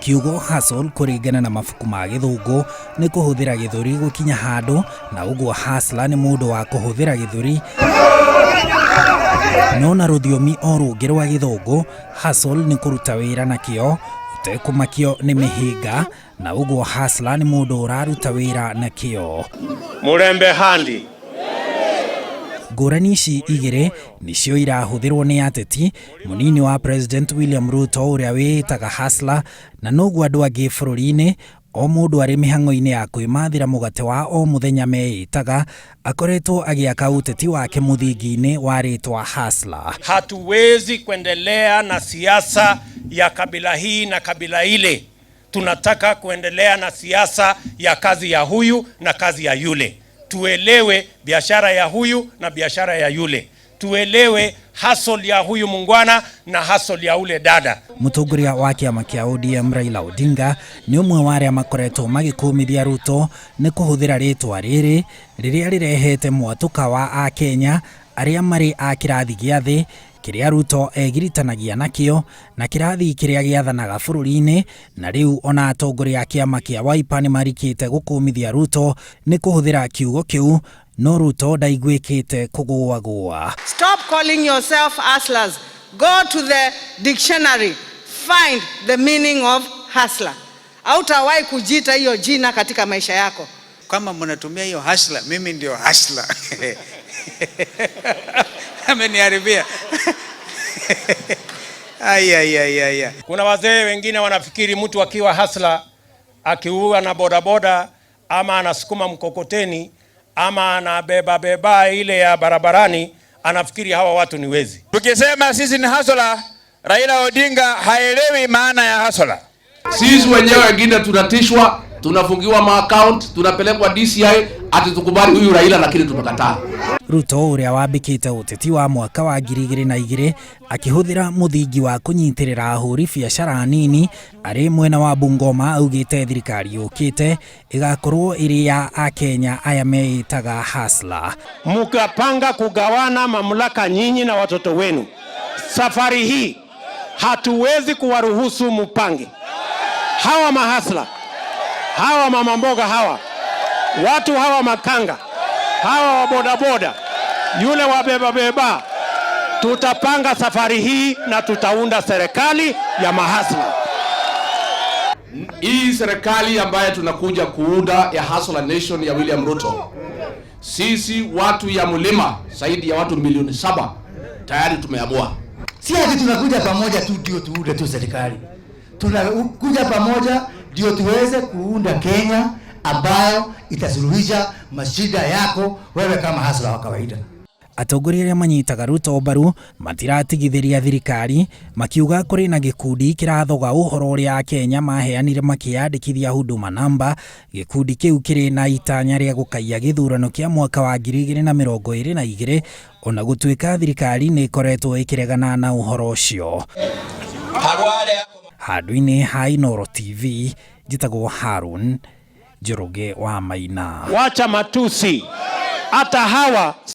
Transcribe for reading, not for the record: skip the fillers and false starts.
Kiugo hustle kũringana na mabuku ma Gĩthũngũ nĩ kũhũthĩra gĩthũri gũkinya handũ, na ũguo hustler nĩ mũndũ wa kũhũthĩra gĩthũri. No na rũthiomi o rũngĩ rwa Gĩthũngũ, hustle nĩ kũruta wĩra na kĩo ũtekũmakio nĩ mĩhĩnga, na ũguo hustler nĩ mũndũ ũraruta wĩra na kĩo. Mulembe handi. Ngũrani ici igĩrĩ nĩcio irahũthĩrwo nĩ ateti, mũnini wa President William Ruto ũrĩa wĩĩtaga hustler, na noguo andũ angĩ bũrũri-inĩ, o mũndũ arĩ mĩhang'o-inĩ ya kwĩmathĩra mũgate wa o mũthenya meĩtaga, akoretwo agĩaka ũteti wake mũthingi-inĩ wa rĩtwa hustler. Hatuwezi kuendelea na siasa ya kabila hii na kabila ile. Tunataka kuendelea na siasa ya kazi ya huyu na kazi ya yule. Tuelewe biashara ya huyu na biashara ya yule. Tuelewe hustle ya huyu mungwana na hustle ya ule dada. Mũtongoria wa kĩama kĩa ODM Raila Odinga nĩ ũmwe wa arĩa makoretwo magĩkũmithia Ruto nĩ kũhũthĩra rĩtwa rĩrĩ rĩrĩa rĩrehete mwatũka wa Akenya arĩa marĩ a kĩrathi gĩa thĩ kĩrĩa Ruto egiritanagia nakĩo na kĩrathi kĩrĩa gĩathanaga bũrũri-inĩ. Na rĩu ona atongoria a kĩama kĩa Wiper nĩ marikĩte gũkũmithia Ruto nĩ kũhũthĩra kiugo kĩu, no Ruto ndaiguĩkĩte kũgũagũa. Stop calling yourself hustlers. Go to the dictionary. Find the meaning of hustler. Hautawahi kujiita hiyo jina katika maisha yako. Kama mnatumia hiyo hustler, mimi ndio hustler. Ameniharibia. Ai, ai, ai, ai. Kuna wazee wengine wanafikiri mtu akiwa hustler, akiua na bodaboda ama anasukuma mkokoteni ama anabeba beba ile ya barabarani, anafikiri hawa watu ni wezi. Tukisema sisi ni hustler, Raila Odinga haelewi maana ya hustler. Sisi wenyewe wengine tunatishwa, tunafungiwa ma-account, tunapelekwa DCI ati tukubali huyu Raila, lakini tumekataa. Ruto ũrĩa wambĩkĩte ũteti wa mwaka wa 2002 akĩhũthĩra mũthingi wa kũnyitĩrĩra ahũri biacara nini arĩ mwena wa Bungoma, augĩte thirikari yũkĩte ĩgakorwo ĩrĩ ya Akenya aya meĩtaga hustler. Mkapanga kugawana mamlaka nyinyi na watoto wenu. Safari hii hatuwezi kuwaruhusu mupange. Hawa mahustler, hawa mama mboga, hawa watu, hawa makanga, hawa wa bodaboda, yule wa beba beba, tutapanga safari hii na tutaunda serikali ya mahustler. Hii serikali ambayo tunakuja kuunda ya Hustler Nation ya William Ruto, sisi watu ya mlima zaidi ya watu milioni 7 tayari tumeamua. Si ati tunakuja pamoja tu ndio tuunde tu serikali. Tunakuja pamoja ndio tuweze kuunda Kenya ambayo itasuluhisha mashida yako wewe kama hustler wa kawaida. Atongoria arĩa manyitaga Ruto mbaru matiratigithĩria thirikari, makiuga kũrĩ na gĩkundi kĩrathoga ũhoro ũrĩa Akenya maheanire makĩyandĩkithia Huduma Namba. Gĩkundi kĩu kĩrĩ na itanya rĩa gũkaiya gĩthurano kĩa mwaka wa 2022, ona gũtuĩka thirikari nĩ ĩkoretwo ĩkĩregana na ũhoro ũcio. Handũ-inĩ ha Inooro TV, njĩtagwo Harun Njoroge wa Maina. Wacha matusi, hata hawa.